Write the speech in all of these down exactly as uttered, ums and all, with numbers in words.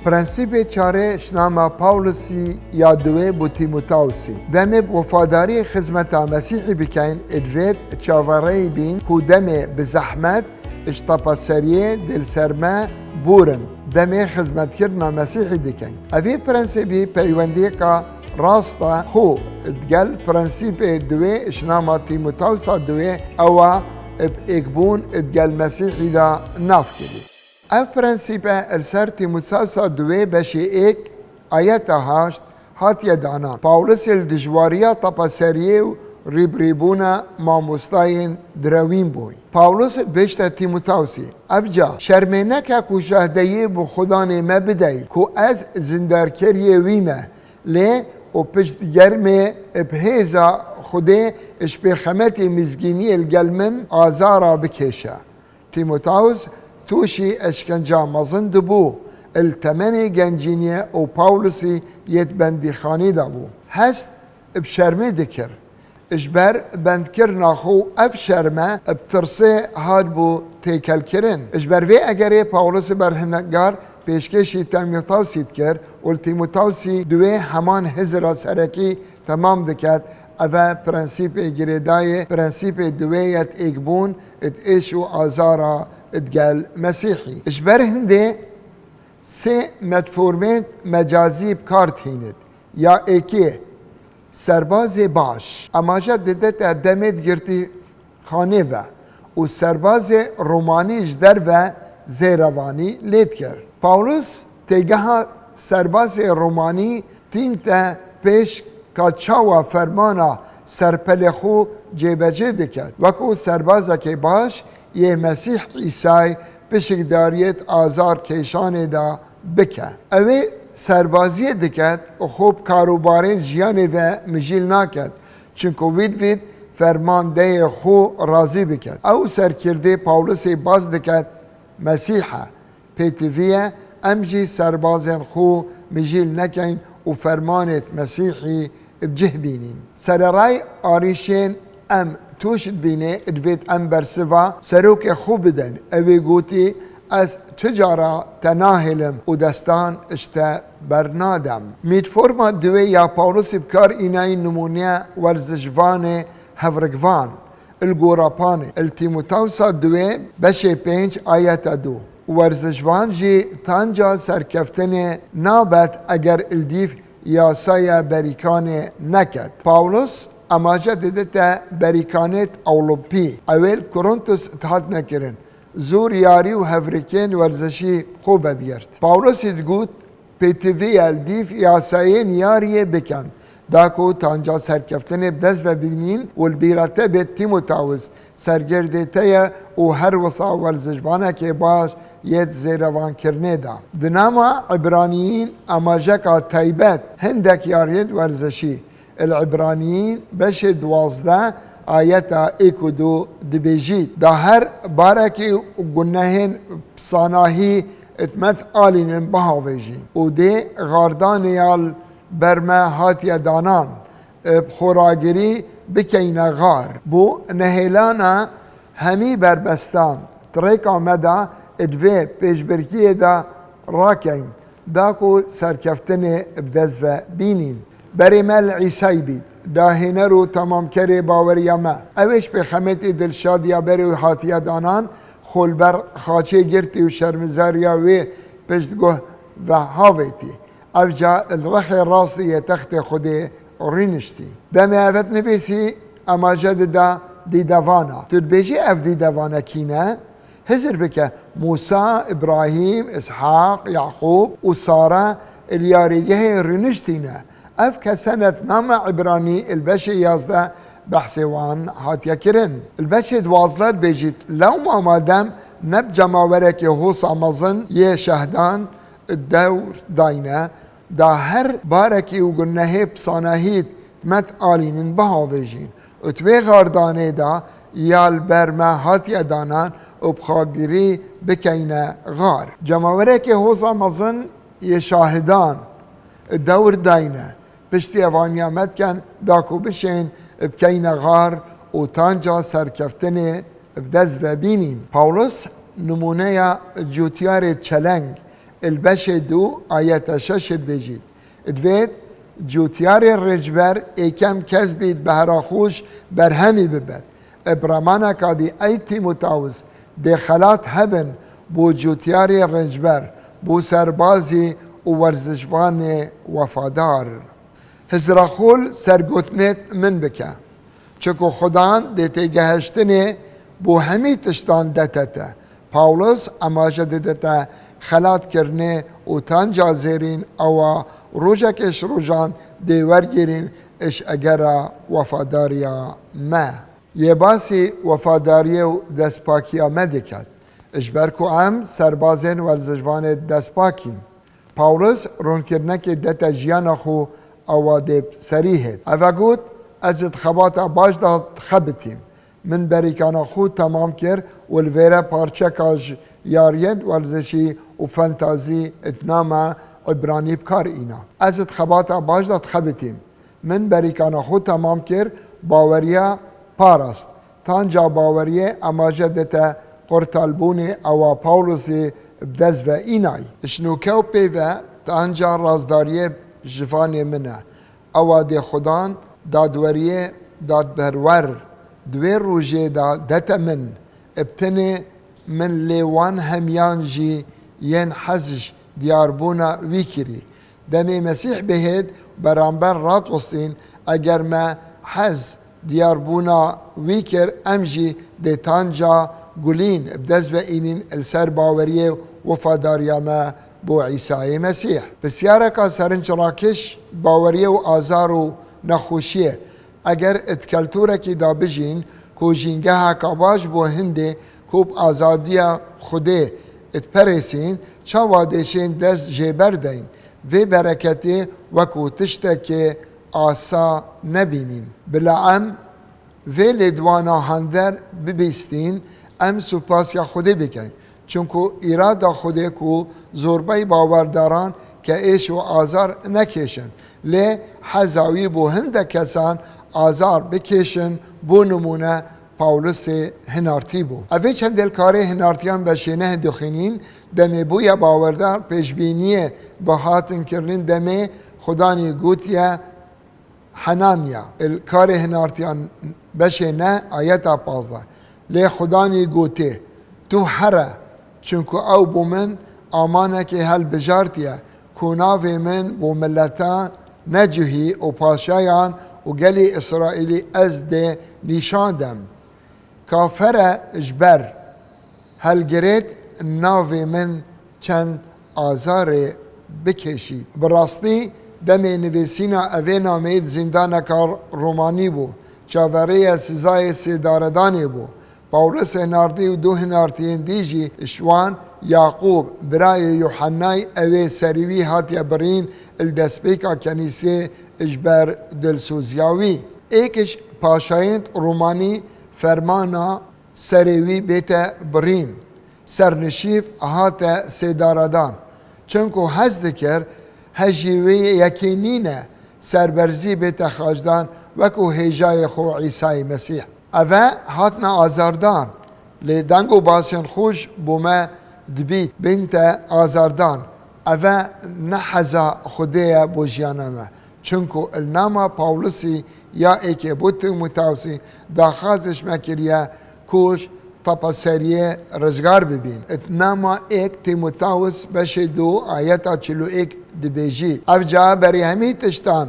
Prensîpê çarê şinama Pawlusî ya duwê bo Tîmotawsî. Demê bi wefadarî xizmeta Mesîhî bikeyn, divêt çaverêyî bîn ku demê bi zehmet, ji tepeseriyê, dê li ser me bûrin. Demê xizmetkirina Mesîhî dikeyn. Evî prensîbî peywendiyeka rast e xwe digel prensîpê duwê şinama Tîmotawsa duwê ew e bi êkbûn digel Mesîhî de nav kirî. Ev prensîpe li ser Tîmotawsa duwê beşê êk ayeta haşt hatiye danan. Pawlusê li dijwariya tepeseriyê û rîbirîbûna mamostayên direwîn bûy. Pawlus dibêjte Tîmotawsî, evca şermê neke ku şahdeyê bi xudanê me bidey ku ez zindarkeriyê wî me, lê û pişt germê bi hêza Xwedê ji pêxemetê mizgîniyê li gel min azara bikêşe. Tîmoteus tûşî eşkenca mezin dibû, li temenê gencîniyê û Pawlusî yê di bendîxanî de bû. Hest bi şermê dikir. Ji ber bendkirina xwe û ev şerme bi tirsê hatibû têkelkirin. Ji ber vê egerê Pawlusî berhindar pêşkêşî Tîmotewsî dikir û li Tîmotewsî duwê heman hizira serekî temam diket. Ev e prensîpê girêdayê, prensîpê duwê yê êkbûn di êş û azara digel Mesîhî. Ji ber hindê sê metformên mecazî bi kar tînit. Ya êkê, serbazê baş. Amaje dide te demê di girtî xanê ve û serbazê Romanî ji derve zêrevanî lê dikir. Pawlus têgeha serbazê Romanî tînte pêş ka çawa fermana serpelê xwe cêbecê diket. Wekû serbazekê baş yê Mesîh Îsay pişikdariyê di azar kêşanê de bike. Ew ê serbaziyê diket û xwe bi karûbarên jiyanê ve mijîl naket, çunku wî divît fermandeyê xwe razî biket. Ew serkirdê Pawlusê baz diket, Mesîh e. Pêtivî ye em jî serbazên xwe mijîl nekeyn û fermanêt Mesîhî bi cih bînîn. Sererayê arîşên em tûş dibînê, divêt em bersiva serokê xwe bidin. Ew ê gotî, ez tu cara te nahêlim û destan ji te bernadem. Mîtforma duwê ya Pawlusî bi kar înayî nimûneya werzişvanê hevrikvan. Li gora panê, li Tîmotewsa duwê beşê pênc ayeta du. Werzişvan jî tanca serkeftinê nabet eger li dîv yasaya berîkanê neket. Pawlus amaje didite berîkanêt Ewlimpî. Ew ê li Korintus dihatine kirin. Zor yarî û hevrikên werzişî xwe vedigirt. Pawlusî digot, pêtivî ye li dîv yasayên yariyê bikin. Da ku tanca serkeftinê bi dest ve bibînîn û li bîra te bê Tîmotawis sergirdê te ye û her wisa werzişvanekê baş yê di zêrevankirinê de. Di nama Îbraniyîn amajeka taybet hindek yariyên werzişî. Li Îbraniyîn beşê duwazdeh ayeta êk û du dibêjît, da her barekî û gunehên pisanahî di me alînin bihavêjîn û dê xardanê ya li ber me hatiye danan, bi xoragirî bikeyne xar. Bo nehêlana hemî berbestan di rêka me de di vê pêşbirkiyê de rakeyn, da ku serkeftinê bi dest ve bînîn. Berê me li Îsay bît, dahêner û temamkerê baweriya me. Ew ê ji pêxemetê dilşadiya berê wî hatiye danan, xwe li ber xaçê girtî û şermizariya wê piştguh ve havêtî. Ev ca li rexê rastî yê textê Xwedê rûniştî. Demê ev nivîsî amaje dida dîdevana. Tu dibêjî ev dîdevane kî ne? Hizir bike, Mûsa, Îbrahîm, Îshaq, Yaqûb û Sara li yarîgehê rûniştî ne. Ev kesenet nama Îbranî li beşê yazdeh behsê wan hatiye kirin. Li beşê duwazdeh dibêjît, lewma madem ne bi cemawerekê hosa mezin yê şehdan dewr dayne, da her barekî û gunehê pisanahî di me alînin bihavêjîn û di wê xardanê de ya li ber me hatiye danan û bi xagirî bikeyne xar. Cemawerekê hosa mezin yê şahidan dewr dayne, piştî evaniya me dikin, da ku bişên bikeyne xar û tanca serkeftinê bi dest ve bînîn. Pawlus nimûneya cotyarê çeleng Li beşê du ayeta şeş dibêjît, divêt cûtiyarê rêncber êkem kes bît behra xwe ji berhemî bibet. Bi ramaneka dî ey Tîmotawis dê xelat hebin bo cûtiyarê rêncber, bo serbazî û werzişvanê wefadar. Hizra xwe li sergotinê min bike. Çunku Xudan dê têgehiştinê bo hemî tiştan dete te. Pawlos emaje dide te xelatkirinê û tanca zêrîn ewa rojekê ji rojan dê wergêrîn ji egera wefadariya me. Yê basî wefadariyê û destpakiya me diket. Ji ber ku em serbazên werzişvanê destpak in. Pawlos ronkirinekê dete jiyana xwe ewa dê serî hêt. Eve got, ez di xebata baş de dixebitîm. Min berîkana xwe temam kir û li vêre parçeka ji yariyên werzişî û fantazî di nama Îbranî bi kar îna. Ez di xebata baş de dixebitîm. Min berîkana xwe temam kir, baweriya parast. Tanca baweriyê emaje dite qurtalbûnê ewa Pawlosê bi dest ve înay. Ji nûke û pê ve tanca razdariyê ji vanê min e. Ewa dê Xudan dadweriyê dadberwer di wê rojê de dete min. Bi tenê min lê wan hemiyan jî yên hez ji diyarbûna wî kirî. Demê Mesîh bihêt beramber radwestîn, eger me hez diyarbûna wî kir, em jî dê tanca gulîn bi dest ve înîn li ser baweriyê û wefadariya me bo Îsayê Mesîh. Pisyareka serinçrakiş baweriyê û azar û nexweşiyê. Eger di keltûrekî de bijîn ku jîngeheka baş bo hindê ku bi azadiya Xwedê diperêsîn, çawa dê şên dest jê berdeyn, vê bereketê wekû tiştekê asa nebînîn? Bila em vê lêdwana hander bibîstîn, em supasiya Xwedê bikin. Çunku îrada Xwedê ku zorbey bawerdaran ke êş û azar nekêşin, lê heza wî bo hindek kesan azar bikêşin, bo nimûne Pawlosê hinartî bû. Ev ê çendê li karê hinartiyan beşê neh dixwînîn, demê bûye bawerdar pêşbîniyê bi hatin kirinîn, demê Xudanî gotiye, Henanya, li karê hinartiyan beşê neh ayeta pazdeh. Lê Xudanî gotê, tu here, çunku ew bo min amanekê helbijartiye, ku navê min bo miletan necihî û paşayan û gelê Îsraîlî ez dê nîşan dem. Ka fere ji ber helgirêt navê min çend azarê bikêşît. Bi rastî demê nivîsîna evê nameyê di zîndaneka Romanî bû. Çaverêya sizayê sêdaredanê bû. Pawlos hinartî û du hinartiyên dî jî ji wan Yaqûb, birayê Yuhennay ewê serî wî hatiye birîn li destpêka kenîsê ji ber dilsoziya wî. Êk ji paşayên Romanî fermana serê wî bête birîn, sernişîv hate sêdaredan. Çunku hez dikir, hejî wê yekê nîne, serberzî bête xacdan wekû hêjayê xwe Îsayê Mesîh. Eve hatine azardan, lê deng û basên xwe ji bo me dibît binte azardan. Eve ne heza Xwedê ye bo jiyana me. Çunku li nama Pawlisî ya êkê bo Tîmotawsî daxwazê ji me kiriye ku ji tepeseriyê rizgar bibîn. Di nama êk Tîmotawis beşê du ayeta çil û êk dibêjî, Ev ca berî hemî tiştan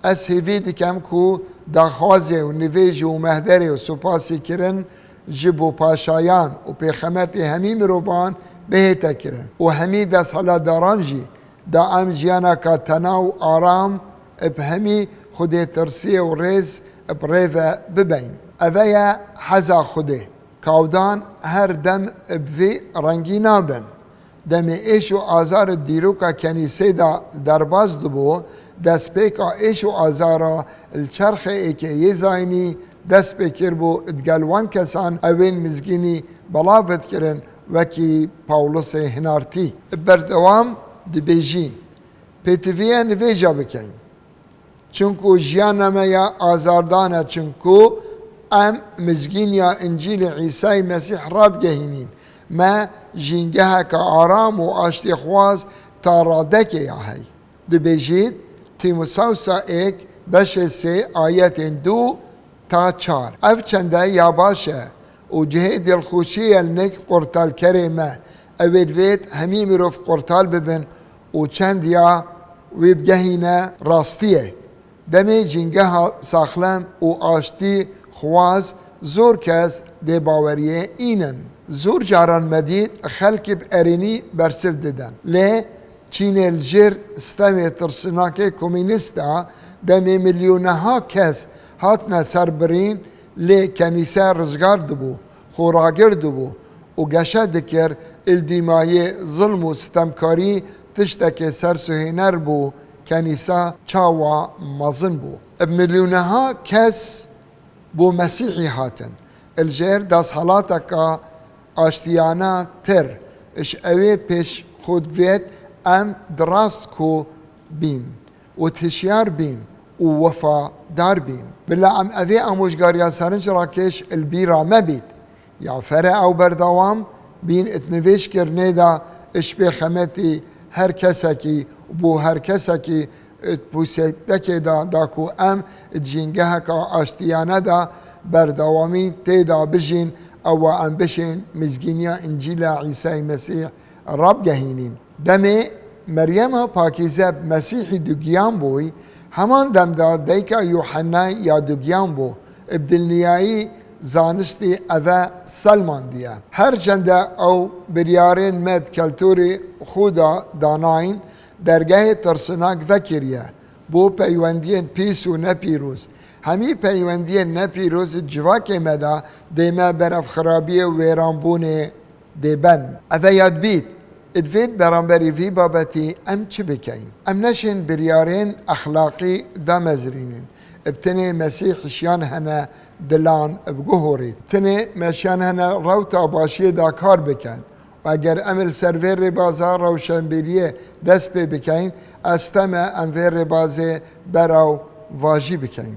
ez hêvî dikem ku daxwazê û nivêjî û mehderê û supasî kirin ji bo paşayan û pêxemetê hemî mirovan bihête kirin û hemî desthilatdaran jî da em jiyaneka tena û aram bi hemî Xwedêtirsiyê û rêz bi rê ve bibeyn. Eve ye heza Xwedê. Kawdan her dem bi vî rengî nabin. Demê êş û azar di dîroka kenîsê de derbas dibû, destpêka êş û azara li çerxê êkê yê zayînî dest pê kiribû, digel wan kesan ewên mizgînî belav dikirin, wekî Pawlisê hinartî. Berdewam dibêjî, Pêtiviye nivêja bikeyn. Çunku jiyana me ya azardan e, çunku em mizgîniya Încîlê Îsayê Mesîh radigehînîn. Me jîngeheke aram û aştîxwaz ta radekê ya hey. Dibêjît, Tîmosawsa êk beşê sê ayetên du ta çar. Ev çende ya baş e û cihê dilxweşiyê ye li nik qurtalkerê me. Ew ê divêt hemî mirov qurtal bibin û çend ya wî bigehîne rastiyê. Demê jîngeha saxlem û aştî xwaz zor kes dê baweriyê înin. Zor caran me dît xelkî bi erênî bersiv didin. Lê Çînê li jêr stemê tirsinakê komînîst de demê milyoneha kes hatine ser birîn, lê kenîse rizgar dibû, xwe ragir dibû û geşe dikir, li dîmayê zilm û sitemkarî tiştekê sersuhêner bû, kenîsa çawa mezin bû. Bi milyoneha kes bo Mesîhî hatin. Li jêr desthilateke aştiyane tir, ji ewê pêş xwe divêt em di rast ku bîn û di hişyar bîn û wefadar bîn. Bila em evê amûjgariya serinc rakêş li bîra me bît. Ya fere ew berdewam bîn di nivêjkirinê de ji pêxemetî her kesekî, bo her kesekî di pûsetekê de, da ku em di jîngeheka aştiyane de berdewamî tê de bijîn, ew em bişên mizgîniya Încîla Îsayê Mesîh rabgehînîn. Demê Meryema Pakîze bi Mesîhî dugiyan bûy, heman dem de dayika Yuhennay ya dugiyan bû, bi dilniyayî zanistî eve selmandiye. Her çende ew biryarên me di keltûrê xwe de danayîn, dergehê tirsinak vekiriye bo peywendiyên pîs û nepîroz. Hemî peywendiyên nepîroz di civakê me de dê me berev xirabiyê û wêranbûnê dê ben. Eve yad bît, divêt beramberî vî babetî em çi bikeyn? Em neşên biryarên exlaqî damezrînin. Bi tenê Mesîh şiyan hene dilan biguhorît. Tenê me şiyan hene rewta başiyê de kar bikin. Û eger em li ser vê rêbaza rewşenbîriyê dest pê bikeyn, ez teme em vê rêbazê berew vajî bikeyn.